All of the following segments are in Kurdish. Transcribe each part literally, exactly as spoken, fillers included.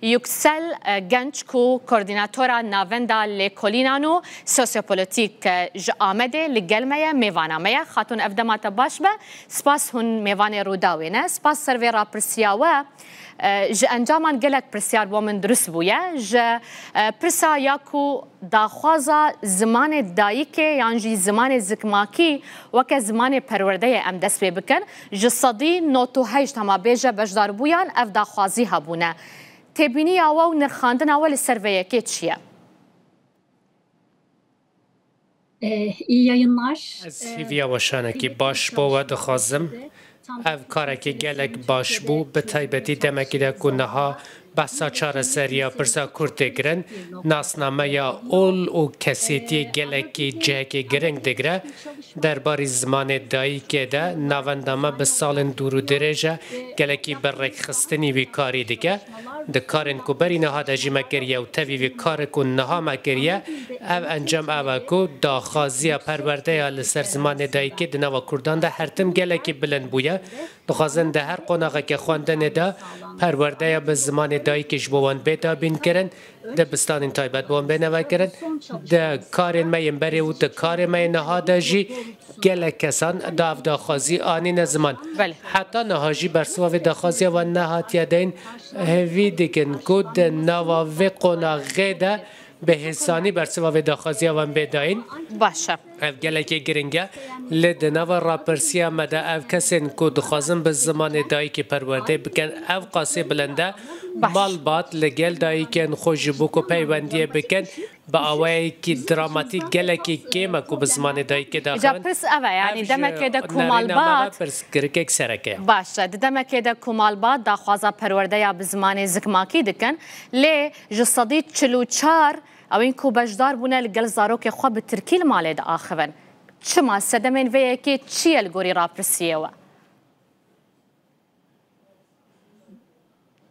Yuksel, e, Genç ku koordînatora Navenda Lêkolînan û Sosyopolîtîk, e, ji Amedê li gel me ye, mêvana me ye. Xatûn, ev dema te baş be. Spas hûn mêvanê Rûdawê ne. Spas ser vê rapirsiya we. E, ji encaman gelek pirsyar bo min dirust bûye. Ji, e, pirsa ya ku daxwaza zimanê dayikê yan jî zimanê zikmakî weke zimanê perwerdeyê em dest pê bikin, ji sedî nod û heşt hema bêje beşdarbûyan ev daxwazî hebûne. Têbîniya we û nirxandina we li ser vê yekê çi ye? Ee, iyi yayınlar. Ez hêviya weşanekî baş bo we dixwazim. Ev karekî gelek baş bû, bi taybetî demekî de ku niha behsa çareseriya pirsa Kurd tê kirin, nasnameya ol û kesêtiyê gelekî cihekê giring digire. Derbarî zimanê dayikê de navenda me bi salên dûr û dirêj e, gelekî bi rêkxistinî wî karî dike. Di karên ku berî niha de jî me kiriye û tevî vê karê ku niha me kiriye, ev encam ew e ku daxwaziya perwerdeya li ser zimanê dayikê di nava Kurdan de her tim gelekî bilind bûye. Dixwazin di her qonaxeke xwendinê de perwerdeya bi zimanê dayikê ji bo wan bê dabînkirin, dibistanên taybet bi wan bê nevekirin. Di karên me yên berê û di karê me yên niha de jî gelek kesan di ev daxwazî anîne ziman. Belê. Heta niha jî bersiva vê daxwaziya wan nehatiye dayîn. Hêvî dikin ku di nava vê qonaxê de bi hêsanî bersiva vê daxwaziya wan bê dayîn. Baş e. Ev gelekî giring e. Lê di nava rapirsiya me de ev kesên ku dixwazin bi zimanê dayikê perwerdê bikin, ev qasê bilind e. Baş. Malbat li gel dayikên xwe ji bo ku peywendiyê bikin, bi awayekî dramatîk gelekî kêm e ku bi zimanê dayikê Îca daxivin. Pirs ev e, yanî Ev ji demekê de ku nerîna me malbat ve pirsgirêkek sereke ye. Baş e, di demekê de ku malbat daxwaza perwerdeya bi zimanê zikmakî dikin, lê ji sedî çil û çar ew ên ku beşdar bûne li gel zarokê xwe bi tirkî li malê diaxivin. Çima sedemên vê yekê çi ye li gorî rapirsiyê we?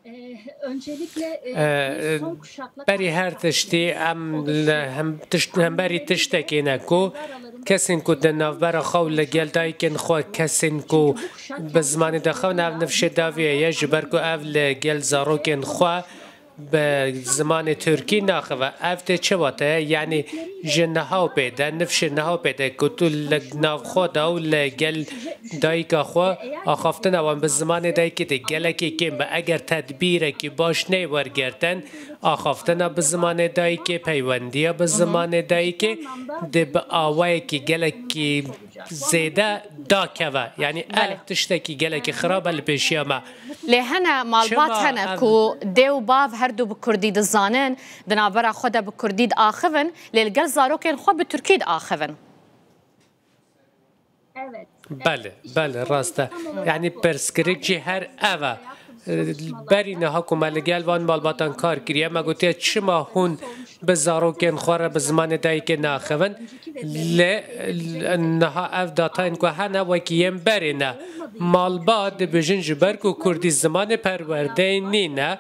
Ee, öncelikle e, Ee, son kuşakla Berî her tiştî em li hem tişt, hemberî tiştekê ne ku kesên ku di navbera xwe û li gel dayikên xwe, kesên ku bi zimanê daxivin, ev nifşê dawiyê ye, ji ber ku ev li gel zarokên xwe bi zimanê tirkî naxive. Ev tê çi wate ye? Yanî ji niha û pê de, nifşê niha û pê de ku tu li nav xwe de û li gel dayika xwe axaftina wan bi zimanê dayikê tê gelekî kêm be. Eger tedbîrekî baş neyê wergirtin, axaftina bi zimanê dayikê, peywendiya bi zimanê dayikê dê bi awayekî gelekî zêde dakeve. Yanî ev Belê. Tiştekî gelekî xirab e li pêşiya me. Lê hene malbat Çima hene em- ku dê û bav her du bi kurdî dizanin, di navbera xwe de bi kurdî diaxivin, lê li gel zarokên xwe bi tirkî diaxivin. Evet. Belê, belê, rast e. Yanî pirsgirêk jî her ev e. Berî niha ku me li gel van malbatan kar kiriye, me gotiye çima hûn bi zarokên xwe re bi zimanê dayikê naxivin? Lê niha ev datayên ku hene wekî yên berê ne. Malbat dibêjin ji ber ku kurdî zimanê perwerdeyê nîne,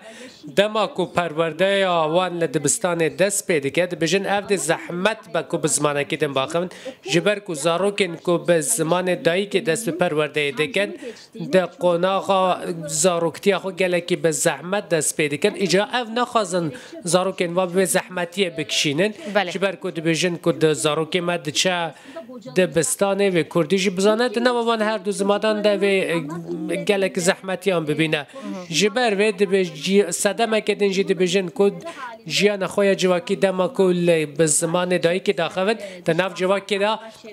dema ku perwerdeya wan li dibistanê dest pê dike, dibêjin ev dê zehmet be ku bi zimanekî din baxivin. Ji ber ku zarokên ku bi zimanê dayikê dest bi perwerdeyê dikin, di qonaxa zaroktiya xwe gelekî bi zehmet dest pê dikin. Îca ev naxwazin zarokên wan bi vê zehmetiyê bikişînin. Belê. Ji ber ku dibêjin ku di zarokê me diçe dibistanê vê kurdî jî bizane, di nava van her du zimanan de vê, e, gelek zehmetiyan bibîne. Ji ber vê dibê jî sedemeke din jî dibêjin ku jiyana xwe ya civakî dema ku li bi zimanê dayikê daxivin, di nav civakê de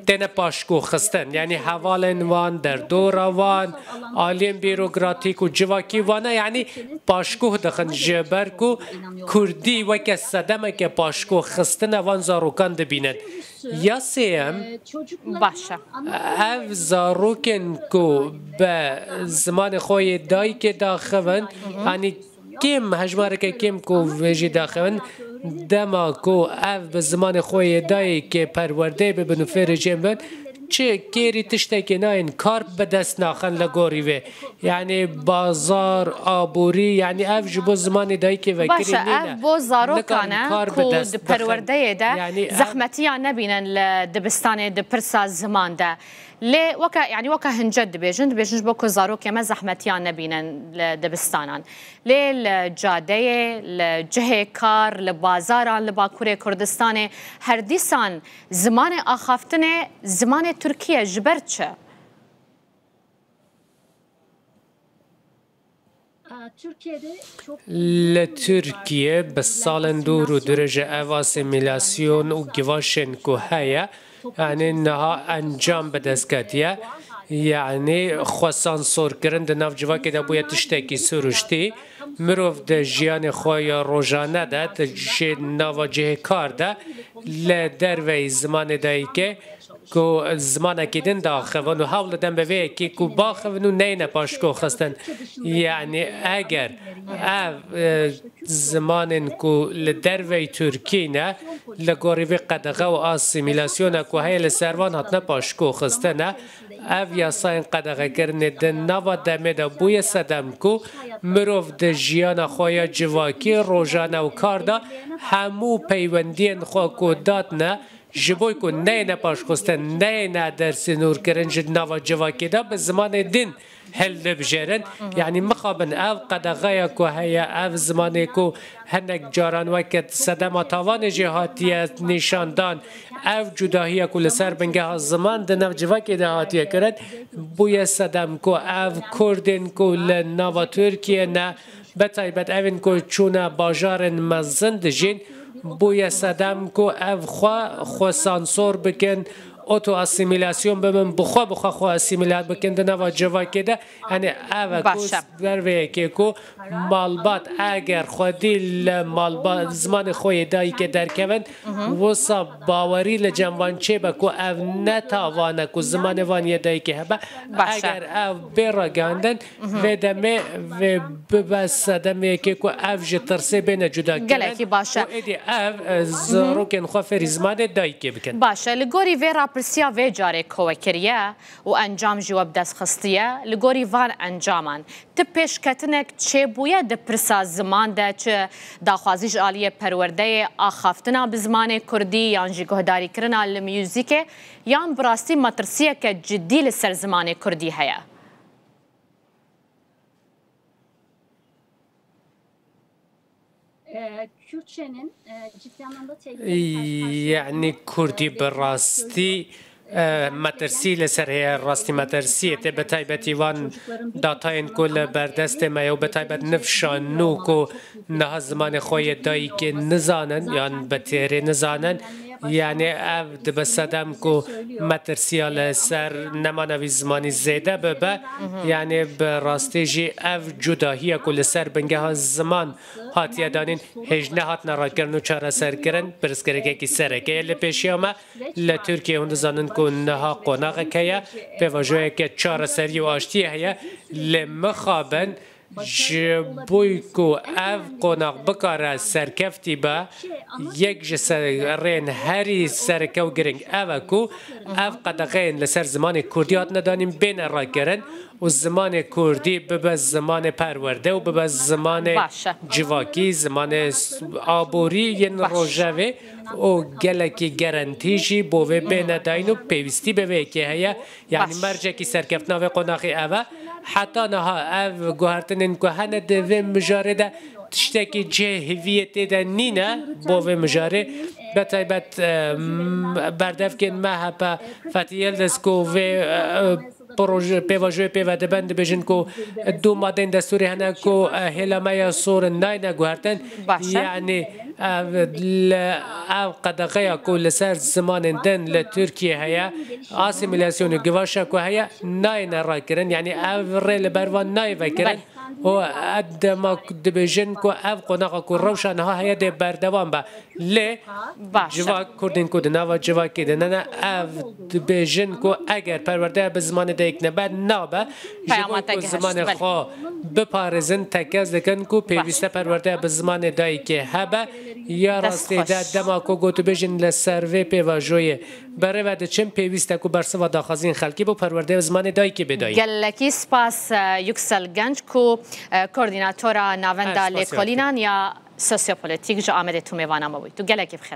têne paşguh xistin. Yanî hevalên wan, derdora wan, aliyên bîrokratîk û civakî wan e, yanî paşguh dixin ji ber ku kurdî weke sedemeke paşguh xistine van zarokan dibînin. Ya sêyem, Baş e. ev zarokên ku bi zimanê xwe yê dayikê daxivin, yanî kêm, hejmareke kêm ku vê jî daxivin, dema ku ev bi zimanê xwe yê dayikê perwerdeyê bibin û fêrê jê bin, çi kêrî tiştekê nayên, kar bi dest naxin li gorî vê. Yanî bazar, aborî, yanî ev ji bo zimanê dayikê vekirî Baş e, nîne. ev bo zarokan Nikarin e kar ku bi dest di bixin. perwerdeyê de Yanî ev zehmetiya nebînin li dibistanê di pirsa ziman de. Lê weke, yanî weke hince dibêjin, dibêjin ji bo ku zarokê me zehmetiya nebînin li dibistanan. Lê li cadeyê, li cihê kar, li bazaran, li Bakurê Kurdistanê her dîsan zimanê axaftinê zimanê Tirkî ye. Ji ber çi? Li Tirkiye bi salên dûr û dirêj e ev asîmîlasyon û givaşên ku heye, yanî niha encam bi dest ketiye. Yanî xwe sansorkirin di nav civakê de bûye tiştekî siruştî. Mirov di jiyanê xwe ya rojane de, di jê nava cihê kar de, li derveyî zimanê dayikê ku zimanekî din diaxivin û hewl didin bi vê yekê ku biaxivin û neyne paşkoxistin. Yanî eger ev, e, zimanên ku li derveyî Tirkî ne, li gorî vê qedexe û asîmîlasyona ku heye li ser van hatine paşkoxistine, ev yasayên qedexekirinê di nava demê de bûye sedem ku mirov di jiyana xwe ya civakî, rojane û kar de hemû peywendiyên xwe ku datne, ji bo ku neyêne paşxistin, neyêne dersînorkirin ji nava civakê de bi zimanê din hildibijêrin. Yanî mixabin ev qedexeya ku heye, ev zimanê ku hinek caran weke sedema tavanê jê hatiye nîşandan, ev cudahiya ku li ser bingeha ziman di nav civakê de hatiye kirin, bûye sedem ku ev Kurdên ku li nava Tirkiye ne, bi taybet evên ku çûne bajarên mezin dijîn, bûye sedem ku ev xwe, xwe sansor bikin, oto asîmîlasyon bibin, bi xwe, bi xwe xwe asîmîle bikin di nava civakê de. Yanî ev e ku Baş e. ber vê yekê ku malbat eger xwedî li malba-, zimanê xwe yê dayikê derkevin, wisa bawerî li cem van çêbe ku ev ne tavan e ku zimanê van yê dayikê hebe. Baş e. Eger ev bê ragihandin, Vê demê vê bibe sedemê yekê ku ev ji tirsê bêne cudakirin. Gelekî baş e. Û êdî ev, e, zarokên xwe fêrî zimanê dayikê bikin. Baş e, li gorî vê rapirsiya vê carê ku we kiriye û encam jî we bi dest xistiye, li gorî van encaman, ti pêşketinek çêbûye di pirsa ziman de, çi daxwazî ji aliyê perwerdeyê, axaftina bi zimanê kurdî yan jî guhdarîkirina li muzîkê, yan bi rastî metirsiyeke cidî li ser zimanê kurdî heye? Ee, Kürtçenin, e, ciddi anlamda tehlikeli karşı karşıya Yanî kurdî bi rastî, e, metirsî li ser heye, rastî metirsiyê tê, bi taybetî van datayên ku li berdestê me ye û bi taybet nifşa nû ku niha zimanê xwe yê dayikê nizanin yan bi têrê nizanin, yanî ev dibe sedem ku metirsiya li ser nemana vî zimanî zêde bibe. Yanî bi rastî jî ev cudahiya ku li ser bingeha ziman hatiye danîn, hêj nehatine rakirin û çareserkirin. Pirsgirêkekî sereke ye li pêşiya me. Li Tirkiye hûn dizanin ku niha qonaxek heye, pêvajoyeke çareseriyê û aştiyê heye. Lê mixabin ji bo ku ev qonax bikare serkeftî be, yek ji serên herî sereke û giring ev e ku ev qedexeyên li ser zimanê kurdî hatine danîn bêne rakirin û zimanê kurdî bibe zimanê perwerde û bibe zimanê Baş e. civakî, zimanê s-, aborî yên Baş. rojevê û gelekî gerentî jî bo vê bêne dayîn û pêwîstî bi vê yekê heye. Yanî Baş. mercekî serkeftina vê qonaxê ev e. Heta niha ev guhertinên ku hene di vê mijarê de tiştekî cihê hêviyê tê de nîne bo vê mijarê. Bi taybet, e, m-, berdevkên M H P Fethi Yildiz ku vê, e, proje, pêvajoyê pê ve dibin, dibêjin ku du madeyên destûrê hene ku, e, hêla me ya sor in nayne guhertin. Baş e. Yanî ev, li, ev qedexeya ku li ser zimanên din li Tirkiye heye, asîmîlasyon û givaşa ku heye, nayne rakirin. Yanî ev rê li ber van nayê vekirin. Belê. Û ev dema ku dibêjin ku ev qonaxa ku rewşa niha heye dê berdewam be. Lê Baş e. civak, Kurdên ku di nava civakê de ne, ne, ev dibêjin ku eger perwerdeya bi zimanê dayik nebe, nabe. Ji bo ku Peyamateke zimanê hişt, belê. xwe biparêzin, tekez dikin ku Baş. pêwîste perwerdeya bi zimanê dayikê hebe. Ya Dest rastê de xweş. dema ku gotûbêjin li ser vê pêvajoyê berê ve diçin, pêwîst e ku bersiva daxwaziyên xelkî bo perwerdeya bi zimanê dayikê bê dayîn. Gelekî spas, e, Yüksel Genç ku, e, koordînatora Navenda Her spas Lêkolînan ya Sosyopolitîk ji Amedê tu mêvana me bûyî. Tu gelekî bi xêr.